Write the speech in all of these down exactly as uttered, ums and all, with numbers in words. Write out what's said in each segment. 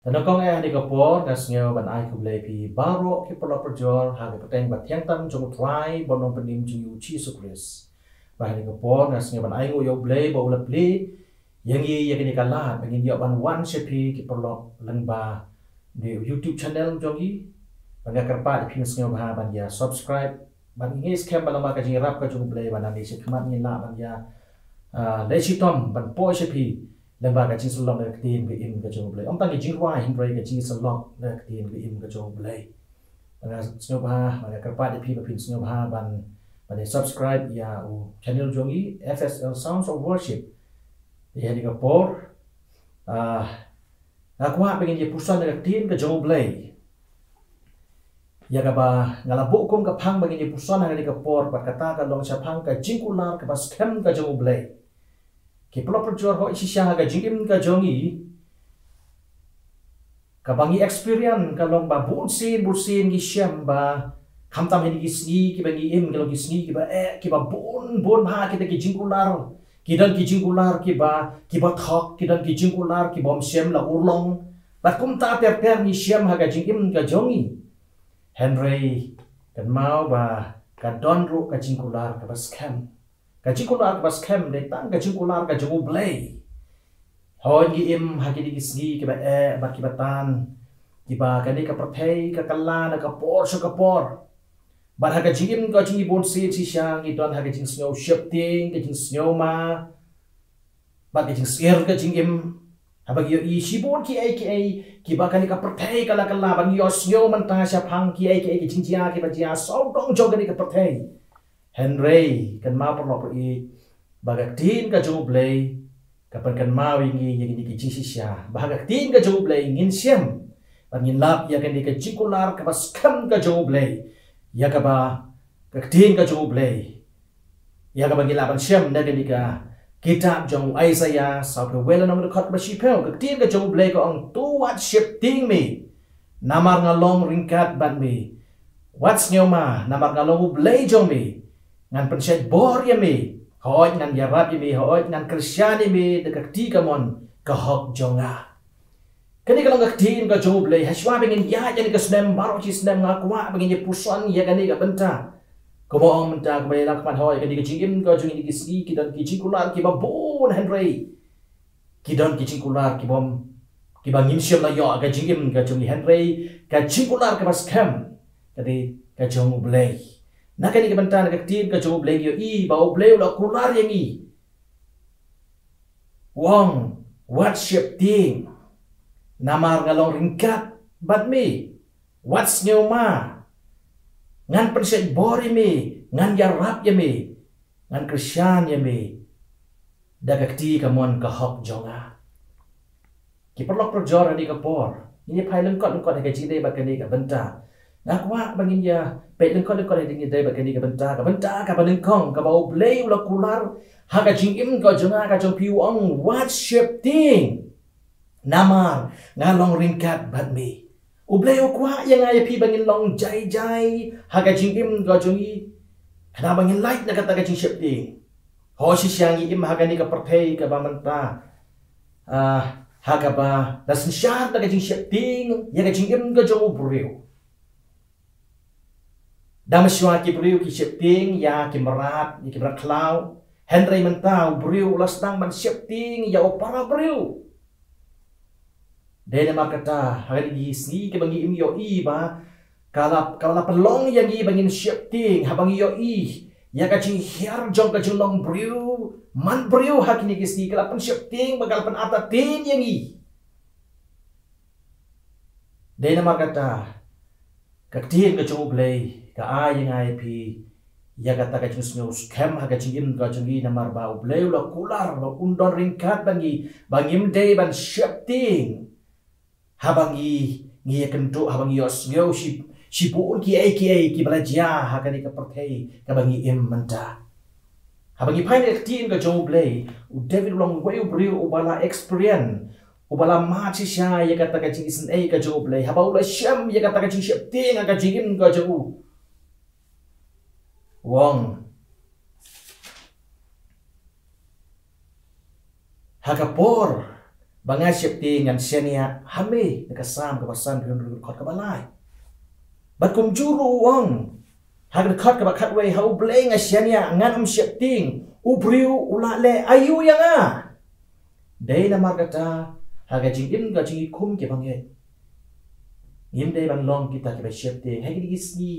Te nyngkong eh ha kane ka por nga sngew ban ai khublei ïa phi baroh ki paralok parajor ha ka kyrteng ba thiang tam jong U Trai bad U Nongpynim jong ngi U Jisu Khrist. Bad ha kane ka por nga sngew ban ai nguh ïa U Blei ba u la plie ïa ngi ïa kane ka lad ba ngin ïoh ban wan sha phi ki paralok lyngba u YouTube channel jong ngi. Bad nga kyrpad ïa phi, nga sngewbha ban ïa subscribe, bad ngi ngeit skhem ba lyngba ka jingïarap ka jong U Blei ba nangne shakhmat ngin lah ban ïa, ah, leh shitom ban poi sha phi lyngba ka jingsyllok na ka ktien ka im ka jong U Blei. Ym tang ki jingrwai hynrei ka jingsyllok na ka ktien ka im ka jong U Blei. Bad nga sngewbha, bad nga kyrpad ïa phi ba phin sngewbha ban, ban ïa subscribe ïa u channel jong ngi, F S L Sounds of Worship. Ïa kane ka por, ah, nga kwah ba ngin ïa puson na ka ktien ka jong U Blei. Ïa kaba nga la buh kum ka phang ba ngin ïa puson ha kane ka por, bad kata ka long shaphang ka jingkular kaba skhem ka jong U Blei. Ki paralok parajor, hooid shisha ha ka jingim ka jong ngi, kaba ngi experience ka long ba bun sien bun sien ngi shem ba khamtam ha kine ki sngi kiba ngi im, ki long ki sngi kiba eh, kiba bun bun bha kita ki jingkular, ki don ki jingkular kiba, kiba thok, ki don ki jingkular kibym shym la urlong. Bad kumta ter ter ngi shem ha ka jingim ka jong ngi. Hynrei kynmaw ba ka don ruh ka jingkular kaba skhem. Ka jingkular kaba skhem dei tang ka jingkular ka jong U Blei. Hooid ngi im ha kine ki sngi kiba eh bad kiba tan, kiba kane ka pyrthei ka kylla na ka por sha ka por. Bad ha ka jingim ka jong ngi bun sien shisha ngi don ha ka jingsngew sheptieng, ka jingsngew ma, bad ka jingsngewsih ka jingim. Haba ngi ïohi shibun kiei kiei kiba kane ka pyrthei ka la kylla, bad ngi ïohsngew mynta shaphang kiei kiei ki jingjia kiba jia sawdong jong kane ka pyrthei. Hynrei kynmaw paralok, i ba ka ktien ka jong U Blei ka pynkynmaw ïa ngi ïa kine ki jingshisha, ba ha ka ktien ka jong U Blei ngin shem bad ngin lap ïa kane ka jingkular kaba skhem ka jong U Blei. Ïa kaba ka ktien ka jong U Blei, ïa kaba ngi lah ban shem na kane ka kitab jong u Isaiah sawphew wei lynnong, dkhot ba shiphew. Ka ktien ka jong U Blei ka ong, "To wat sheptieng me, namar nga long ryngkat bad me. Wat sngew ma, namar nga long U Blei jong me. Ngan pynshait bor ïa me, hooid ngan ïarap ïa me, hooid ngan kyrshan ïa me da ka kti kamon ka hok jong nga." Kane ka long ka ktien ka jong U Blei. Hashwa ba ngin ïaid ïa kane ka snem, baroh shi snem nga kwah ba ngin ïa puson ïa kane ka bynta. Kumba ong mynta, kumba ïa la khmat, hooid kane ka jingim ka jong ngi kine ki sngi ki don ki jingkular kiba bun, hynrei ki don ki jingkular kibym, kiba ngim shym la ïoh ha ka jingim ka jong ngi, hynrei ka jingkular kaba skhem ka dei ka jong U Blei. Na kane ka bynta, na ka ktien ka jong U Blei ngi ïohi ba U Blei u la kular ïa ngi. U ong, "Wat sheptieng, namar nga long ryngkat bad me. Wat sngew ma, ngan pynshait bor ïa me, ngan ïarap ïa me, ngan kyrshan ïa me da ka kti kamon ka hok jong nga." Ki paralok parajor, ha kane ka por ngin ïa phai lyngkot lyngkot ha ka jingïadei bad kane ka bynta. Nga kwah ba ngin ïa peit lyngkot lyngkot ha ka jingïadei bad kane ka bynta. Ka bynta kaba nyngkong kaba U Blei u la kular ha ka jingim ka jong nga, ka jong phi, u ong, "Wat sheptieng, namar nga long ryngkat bad me." U Blei u kwah ïa nga ïa phi ba ngin long jai jai ha ka jingim ka jong ngi, khnang ba ngin lait na kata ka jingsheptieng. Hooid shisha ngi im ha kane ka pyrthei kaba mynta, ah, ha kaba la synshar da ka jingsheptieng ïa ka jingim ka jong u briew. Da mynshuwa ki briew ki sheptieng ïa ki mrad, ïa ki mrad khlaw, hynrei mynta u briew u la sdang ban sheptieng ïa u para briew. Dei namar kata ha kine ki sngi kiba ngi im, ïohi ba ka la, ka la pynlong ïa ngi ba ngin sheptieng haba ngi ïohi ïa ka jinghiar jong ka jinglong briew man briew ha kine ki sngi, ka la pynsheptieng bad ka la pynartatien ïa ngi. Dei namar kata ka ktien ka jong U Blei ka ai ïa nga ïa phi ïa kata ka jingsngew skhem ha ka jingim ka jong ngi, namar ba U Blei u la kular ba un don ryngkat bad ngi, ba ngim dei ban sheptieng haba ngi, ngi ïakynduh, haba ngi ïohsngew shi, shibun kiei kiei kiba la jia ha kane ka pyrthei kaba ngi im mynta. Haba ngi phai na ka ktien ka jong U Blei, u David u long uwei u briew uba la experience, uba la mad shisha ïa kata ka jingisynei ka jong U Blei, haba u la shem ïa kata ka jingsheptieng ha ka jingim ka jong u. U ong, ha ka por Ba nga sheptieng ngan shaniah ha me, na ka Salm kaba san, dkhot kaba lai. Bad kumjuh ruh u ong ha ka dkhot kaba khatwei, ha U Blei nga shaniah, ngan ym sheptieng. U briew u la leh aïu ïa nga? Dei namar kata, ha ka jingim ka jong ngi kum ki bangeit, ngim dei ban long kita kiba sheptieng. Ha kine ki sngi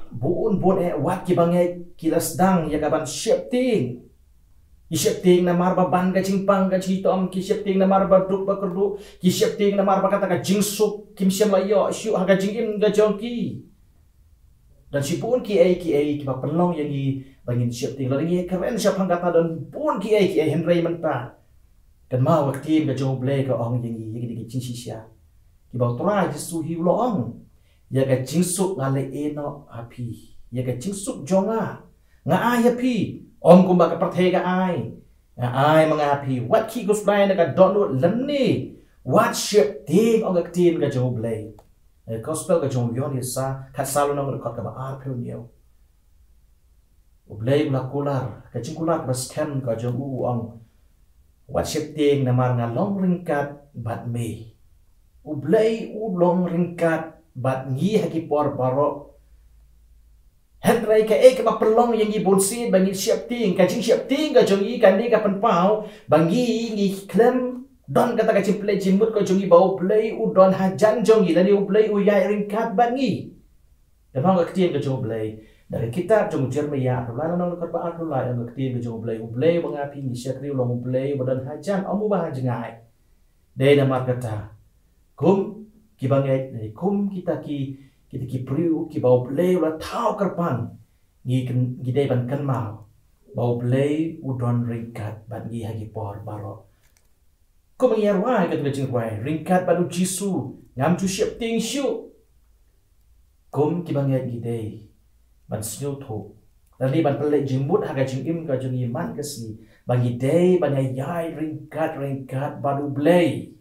bun bun eh wat ki bangeit ki la sdang ïa ka ban sheptieng. Ki sheptieng namar ba ban ka jingpang ka jingtom, ki sheptieng namar ba duk ba kyrduh, ki sheptieng namar ba kata ka jingsuk kim shym la ïoh shuh ha ka jingim ka jong ki. Don shibun kiei kiei kiba pynlong ïa ngi ba ngin sheptieng. Lada ngi kren shaphang kata, don bun kiei kiei, hynrei mynta kynmaw ka ktien ka jong U Blei ka ong ïa ngi ïa kine ki jingshisha kiba U Trai Jisu hi u la ong. Ïa ka jingsuk nga la ïehnoh ha phi. Ïa ka jingsuk jong nga nga ai ha phi, ym kumba ka pyrthei ka ai. Nga ai ma nga ha phi. Wat khih khuslai na ka dohnud lymne wat sheptieng, ong ka ktien ka jong U Blei. Eh, Gospel ka jong u Ïoannis, khatsaw lynnong, dkhot kaba arphew hynñiew. U Blei u la kular, ka jingkular kaba skhem ka jong u, u ong, wat sheptieng namar nga long ryngkat bad me. U Blei u long ryngkat bad ngi ha ki por baroh. Hynrei kaei kaba pynlong ïa ngi bunsien ba ngi sheptieng, ka jingsheptieng ka jong ngi kane ka pynpaw ba ngi, ngi khlem don kata ka jingpynleit jingmut ka jong ngi ba U Blei u don hajan jong ngi lane U Blei u ïaid ryngkat bad ngi. Kynmaw ka ktien ka jong U Blei na ka kitab jong u Jeremaïah, arphew lai lynnong, dkhot ba arphew lai, ong ka ktien ka jong U Blei, U Blei uba nga phi ngi shakri u long U Blei uba don hajan, ym uba ha jngai. Dei namar kata, kum ki bangeit, kum kita ki, kita ki briew kiba U Blei u la thaw kyrpang, ngi kyn-, ngi dei ban kynmaw ba U Blei u don ryngkat bad ngi ha ki por baroh. Kum ngi ïa rwai kata ka jingrwai, ryngkat bad U Jisu ngam ju sheptieng shuh. Kum ki bangeit ngi dei ban sngewthuh lane ban pynleit jingmut ha ka jingim ka jong ngi man ka sngi ba ngi dei ban ïaid ryngkat ryngkat bad U Blei.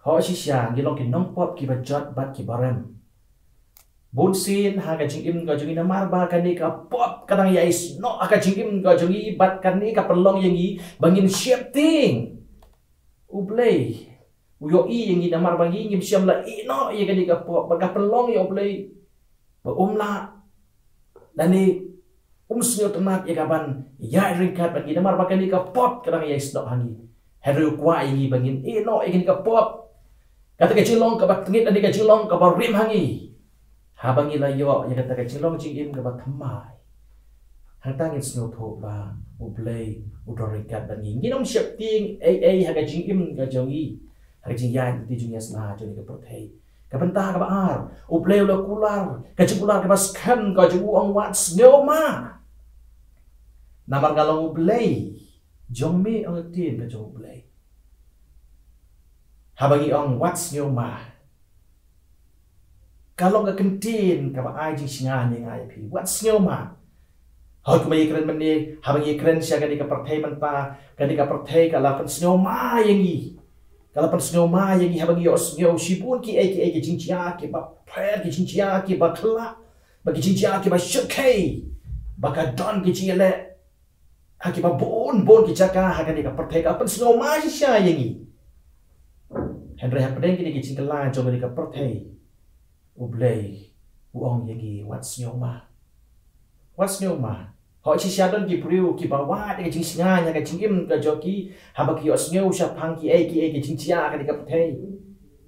Hooid shisha ngi long ki nongpop kiba jot bad kiba rem. Bunsien ha ka jingim ka jong ngi namar ba kane ka pop ka dang ïaisnoh ha ka jingim ka jong ngi bad kane ka pynlong ïa ngi ba ngin sheptieng. U Blei u ïohi ïa ngi namar ba ngi ngim shym la ïehnoh ïa kane ka pop bad ka pynlong ïa U Blei ba um lah lane um sngewtynnat ïa ka ban ïaid ryngkat bad ngi namar ba kane ka pop ka dang ïaisnoh ha ngi. Hynrei u kwah ïa ngi ba ngin ïehnoh ïa kane ka pop, kata ka jinglong kaba tyngeh lane ka jinglong kaba rim ha ngi. Haba ngi la ïoh ïa kata ka jinglong jingim kaba thymmai, hangta ngin sngewthuh ba U Blei u don ryngkat bad ngi. Ngin ym sheptieng ei ei ha ka jingim ka jong ngi, ha ka jingïaid lynti jingïasnoh jong kane ka pyrthei. Ka bynta kaba ar, U Blei u la kular ka jingkular kaba skhem ka jong u, u ong wat sngewma namar nga long U Blei jong me, ong ka ktien ka jong U Blei. Haba ngi ong wat sngewma, ka long ka kyntien kaba ai jingshngaiñ ïa nga ïa phi, wat sngewma. Hooid kumba ngi kren mynne, haba ngi kren sha kane ka pyrthei mynta, kane ka pyrthei ka la pynsngewma ïa ngi. Ka la pynsngewma ïa ngi haba ngi ïohsngew shibun kiei kiei ki jingjia kiba pher, ki jingjia kiba khyllah, ba ki jingjia kiba shyrkhei, ba ka don ki jingïaleh ha kiba bun bun ki jaka ha kane ka pyrthei, ka pynsngewma shisha ïa ngi. Hynrei hapdeng kine ki jingkylla jong kane ka pyrthei, U Blei u ong ïa ngi wat sngewma. Wat sngewma. Hooid shisha don ki briew kiba wad ïa ka jingshngaiñ ha ka jingim ka jong ki haba ki ïohsngew shaphang kiei kiei ki jingjia ha kane ka pyrthei.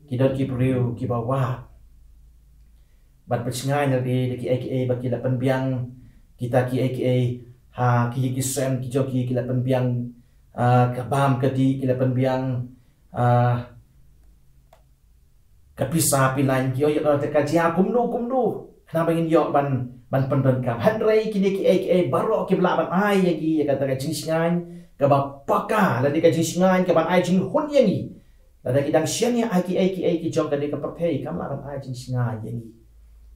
Ki don ki briew kiba wad bad pynshngaiñ lade da kiei kiei ba ki la pynbiang, kita kiei kiei ha ki ïing ki sem ki jong ki, ki la pynbiang, ah, ka bam ka dih, ki la pynbiang, ah, ka pisa pilaiñ, ki ong ïa kata ka jia kumno kumno khnang ba ngin ïoh ban, ban pyndonkam. Hynrei kine kiei kiei baroh kiba lah ban ai ïa ngi ïa kata ka jingshngaiñ kaba paka lane ka jingshngaiñ kaban ai jinghun ïa ngi. Lada ngi dang shaniah ha kiei kiei ki jong kane ka pyrthei, kam lah ban ai jingshngaiñ ïa ngi.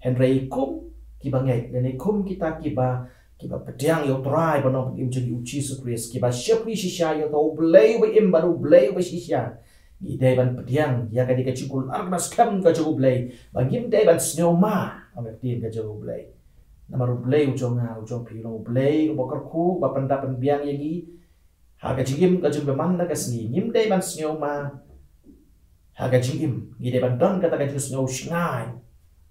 Hynrei kum ki bangeit lane kum kita kiba, kiba pdiang ïa U Trai bad Nongpynim jong ngi U Jisu Khrist, kiba shakri shisha ïa uta U Blei uba im bad U Blei uba shisha, ngi dei ban pdiang ïa kane ka jingkular kaba skhem ka jong U Blei ba ngim dei ban sngewma, ong ka ktien ka jong U Blei. Namar U Blei u jong nga u jong phi u long U Blei uba kyrkhu, uba pyndap pynbiang ïa ngi Ha ka jingim ka jong ba man la ka sngi, ngim dei ban sngew ma. Ha ka jingim, ngi dei ban don kata ka jingsngew shngaiñ.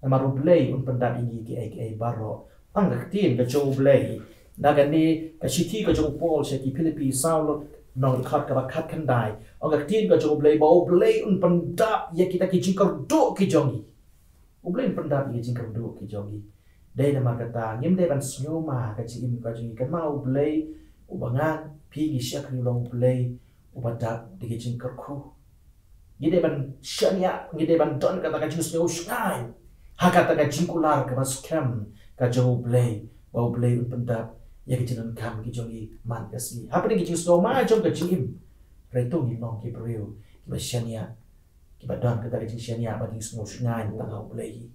Namar U Blei un pyndap ïa ngi kiei kiei baroh. Ong ka ktien ka jong U Blei. Na kane ka shithi ka jong u Paul sha ki Philippi saw lynnong, dkhot kaba khatkhyndai. Ong ka ktien ka jong U Blei ba U Blei un pyndap ïa kita ki jingkyrduh ki jong ngi. U Blei un pyndap ïa ki jingkyrduh ki jong ngi. Dei namar kata, ngim dei ban sngew ma ka jingim ka jong ngi, kynmaw U Blei, uba ngan, phi ngi shakri long U Blei, uba dap da ki jingkyrkhu. Ngi dei ban shaniah, ngi dei ban don kata ka jingsngew shngaiñ. Ha kata ka jingkular kaba skhem ka jong U Blei, ba U Blei un pyndap ïa ka jingdonkam ki jong ngi man ka sngi. Hapdeng ka jingsngew ma jong ka jingim, hynrei to ngin long ki briew kiba shaniah, kiba don kata ka jingshaniah bad jingsngew shngaiñ tang ha U Blei.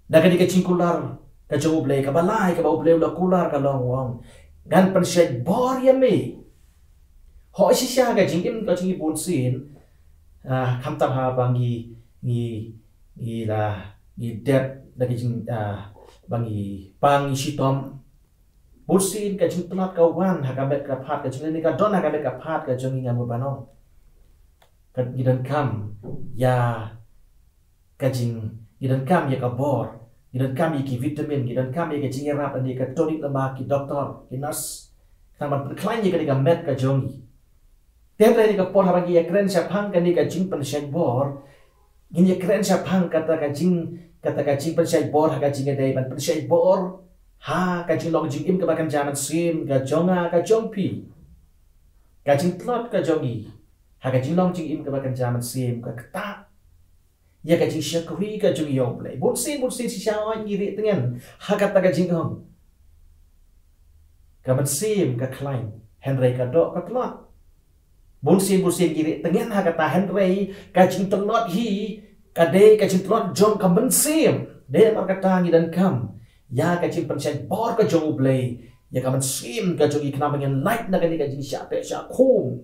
Na kane ka jingkular ka jong U Blei, kaba lai kaba U Blei u la kular ka long, u ong, ngan pynshait bor ïa me. Hooid shisha ka jingim ka jong ngi bunsien, ah, khamtam haba ngi, ngi, ngi la, ngi dep da ka jing, ah, ba ngi pang, ngi shitom. Bunsien ka jingtlot ka wan ha ka met ka phad ka jong ngi, ka don ha ka met ka phad ka jong ngi, nga mut ban ong. Ka, ngi donkam ïa ka jing, ngi donkam ïa ka bor, ngi donkam ïa ki vitamin, ngi donkam ïa ka jingïarap lane ka tonic lyngba ki doktor, ki nurse, khnang ban pynkhlaiñ ïa kane ka met ka jong ngi. Te hynrei ha kane ka por haba ngi ïakren shaphang kane ka jingpynshait bor, ngin ïakren shaphang kata ka jing, kata ka jingpynshait bor ha ka jingïadei ban pynshait bor ha ka jinglong jingim kaba kynja mynsiem ka jong nga, ka jong phi. Ka jingtlot ka jong ngi ha ka jinglong jingim kaba kynja mynsiem ka ktah ïa ka jingshakri ka jong ngi ïa U Blei. Bunsien, bunsien shisha ngi rieh tngen ha kata ka jingong. Ka mynsiem ka khlaiñ, hynrei ka doh ka tlot. Bunsien, bunsien ngi rieh tngen ha kata, hynrei ka jingtlot hi ka dei ka jingtlot jong ka mynsiem. Dei namar kata ngi donkam ïa ka jingpynshait bor ka jong U Blei ïa ka mynsiem ka jong ngi, khnang ba ngin lait na kane ka jingshah teh shah khum.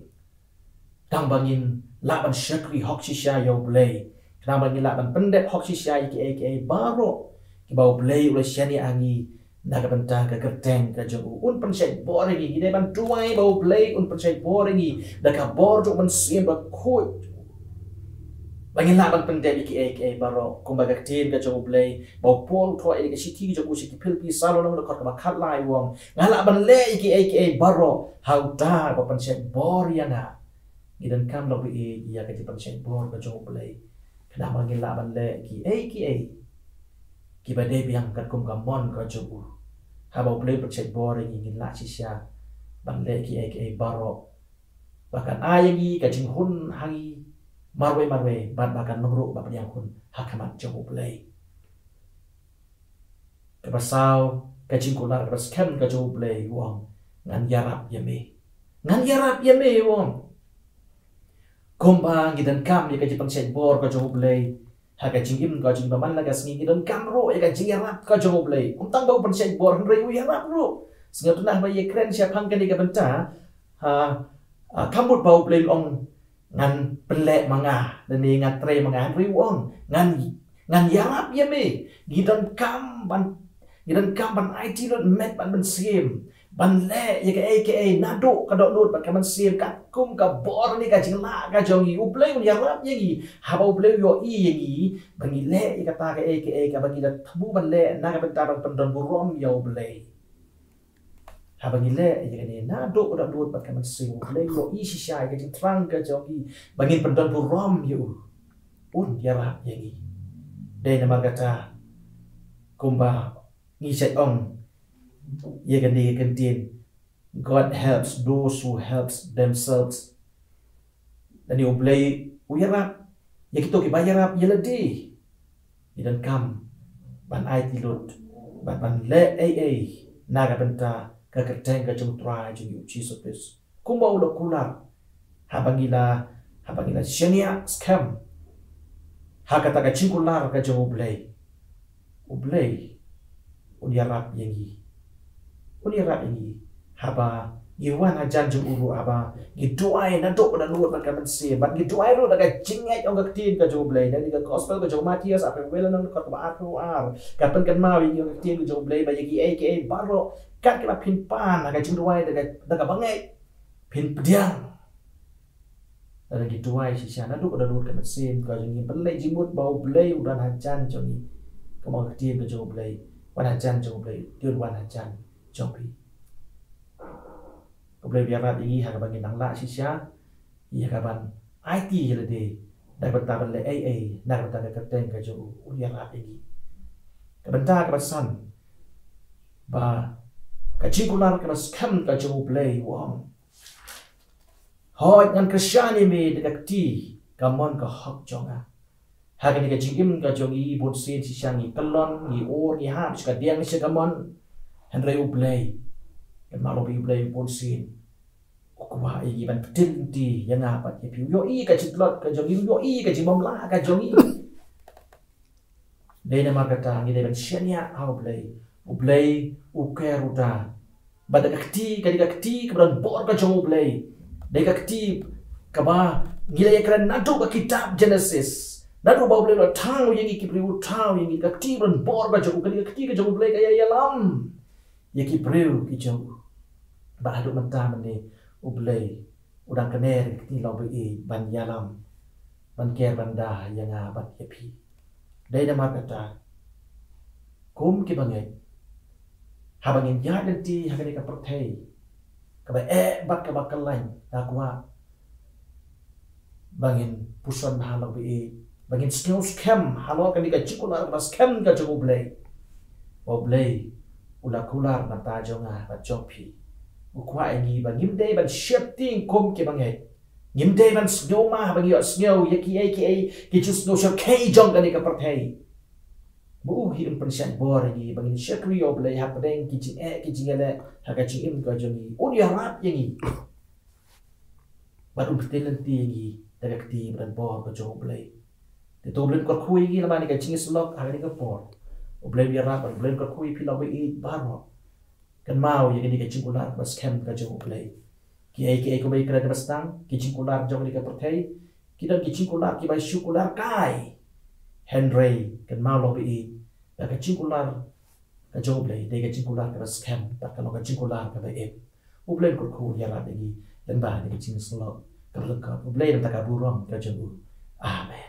Tang ba ngin lah ban shakri hok shisha ïa U Blei. Tang ba ngin lah ban pyndep hok shisha ïa kiei kiei baroh kiba U Blei u la shaniah ha ngi na ka bynta ka kyrteng ka jong u. Un pynshait bor ïa ngi, ngi dei ban duwai ba U Blei un pynshait bor ïa ngi da ka bor jong U Mynsiem Bakhuid, ba ngin lah ban pyndep ïa kiei kiei baroh, kumba ka ktien ka jong U Blei ba u Paul u thoh ïa ka shithi ka jong u sha ki Philippi saw lynnong, dkhot kaba khatlai, u ong, nga lah ban leh ïa kiei kiei baroh ha uta uba pynshait bor ïa nga. Ngi donkam long ba ïeit ïa ka jingpynshait bor ka jong U Blei, khnang ba ngin lah ban leh kiei kiei kiba dei biang katkum ka mon ka jong u. Haba U Blei u pynshait bor ïa ngi, ngin lah shisha ban leh kiei kiei baroh ba kan ai ïa ngi ka jinghun ha ngi marwei marwei, bad ba kan long ruh ba pdiang hun ha khmat jong U Blei. Kaba saw, ka jingkular kaba skhem ka jong U Blei, u ong, ngan ïarap ïa me. Ngan ïarap ïa me, u ong. Kumba ngi donkam ïa ka jingpynshait bor ka jong U Blei ha ka jingim ka jong ngi ba man la ka sngi, ngi donkam ruh ïa ka jingïarap ka jong U Blei. Ym tang ba u pynshait bor, hynrei u ïarap ruh. Sngewtynnat ba ïakren shaphang kane ka bynta, ha, ha, ka mut ba U Blei u ong, ngan pynleh ma nga, lane ngan trei ma nga, hynrei u ong, ngan, ngan ïarap ïa me. Ngi donkam ban, ngi donkam ban aiti lut met bad mynsiem ban leh ïa kaei kaei naduh ka dohnud bad ka mynsiem, katkum ka bor ne ka jinglah ka jong ngi. U Blei un ïarap ïa ngi haba U Blei u ïohi ïa ngi ba ngi leh ïa kata kaei kaei kaba ngi la thmu ban leh na ka bynta ban pyndon burom ïa U Blei. Haba ngi leh ïa kane naduh ka dohnud bad ka mynsiem, U Blei u ïohi shisha ïa ka jingthrang ka jong ngi ba ngin pyndon burom ïa u. Un ïarap ïa ngi. Dei namar kata, kumba ngi shait ong ïa kane ka kyntien, God helps those who helps themselves. Lane U Blei u ïarap ïa kito kiba ïarap ïa lade. Ngi donkam ban aiti lut bad ban leh ei ei na ka bynta ka kyrteng ka jong U Trai jong ngi U Jisu Khrist. Kumba u la kular, haba ngi la, haba ngi la shaniah skhem ha kata ka jingkular ka jong U Blei, U Blei un ïarap ïa ngi. Un ïarap ïa ngi haba ngi wan hajan jong u ruh, haba ngi duwai naduh ka dohnud bad ka mynsiem, bad ngi duwai ruh da ka jingngeit. Ong ka ktien ka jong U Blei na ka gospel ka jong u Mathaios, arphew wei lynnong, dkhot kaba arphew ar, ka pynkynmaw ïa ngi, ong ka ktien ka jong U Blei, ba ïa kiei kiei baroh kat kiba phin pan ha ka jingduwai da ka, da kaba ngeit, phin pdiang. Lada ngi duwai shisha naduh ka dohnud ka mynsiem ka jong ngi, ban leh jingmut ba U Blei u don hajan jong ngi. Kumba ka ktien ka jong U Blei, wan hajan jong U Blei, te un wan hajan jong phi. Ka Blei u ïarap ïa ngi ha kaba ngin nang lah shisha ïa kaban aiti ïa lade, da ka bynta ban leh ei ei na ka bynta ka kyrteng ka jong u. U ïarap ïa ngi. Ka bynta kaba san, ba ka jingkular kaba skhem ka jong U Blei u ong, hooid, ngan kyrshan ïa me da ka kti kamon ka hok jong nga. Ha kane ka jingim ka jong ngi, bunsien shisha ngi kyllon, ngi ur, ngi hap sha ka diang sha ka mon. Hynrei U Blei, kynmaw lok ba U Blei bunsien u kwah ïa ngi ban pynlynti ïa nga bad ïa phi. U ïohi ka jingtlot ka jong ngi, u ïohi ka jingbym lah ka jong ngi. Dei namar kata ngi dei ban shaniah ha U Blei. U Blei u ker u da. Bad da ka kti, ka dei ka kti kaba don bor ka jong U Blei. Dei ka kti kaba ngi la ïakren naduh ka kitab Genesis. Naduh ba U Blei u la thaw ïa ngi ki briew, u thaw ïa ngi, ka kti kaba don bor ka jong u, ka dei ka kti ka jong U Blei ka ïa ïalam ïa ki briew ki jong u. Bad haduh mynta mynne U Blei u dang kner ïa ki kti lok ba ïeit ban ïalam, ban ker ban da ïa nga bad ïa phi. Dei namar kata, kum ki bangeit, haba ngin ïaid lynti ha kane ka pyrthei kaba eh bad kaba kyllain, nga kwah ba ngin puson bha lok ba ïeit, ba ngin sngew skhem halor kane ka jingkular kaba skhem ka jong U Blei. Ba U Blei u la kular na bynta jong nga bad jong phi. U kwah ïa ngi ba ngim dei ban sheptieng kum ki bangeit. Ngim dei ban sngew ma ba ngi ïohsngew ïa kiei kiei ki jingsngew shyrkhei jong kane ka pyrthei. Ba u hi un pynshait bor ïa ngi ba ngin shakri ïa U Blei hapdeng ki jingeh ki jingïaleh ha ka jingim ka jong ngi. Un ïarap ïa ngi. Bad un pynlynti ïa ngi da ka kti ba don bor ka jong U Blei. Te to U Blei un kyrkhu ïa ngi lem bad kane ka jingïasyllok ha kane ka por. U Blei un ïarap bad U Blei un kyrkhu ïa phi lok ba ïeit baroh. Kynmaw ïa kane ka jingkular ba skhem ka jong U Blei. Kiei kiei kumba ngi kren ha kaba sdang, ki jingkular jong kane ka pyrthei ki don ki jingkular kiba shu kular kai. Hynrei kynmaw lok ba ïeit, ba ka jingkular ka jong U Blei dei ka jingkular kaba skhem bad ka long ka jingkular kaba im. U Blei un kyrkhu un ïarap ïa ngi lem bad kane ka jingïasyllok kaba lyngkot. U Blei un da ka burom ka jong u. Amen.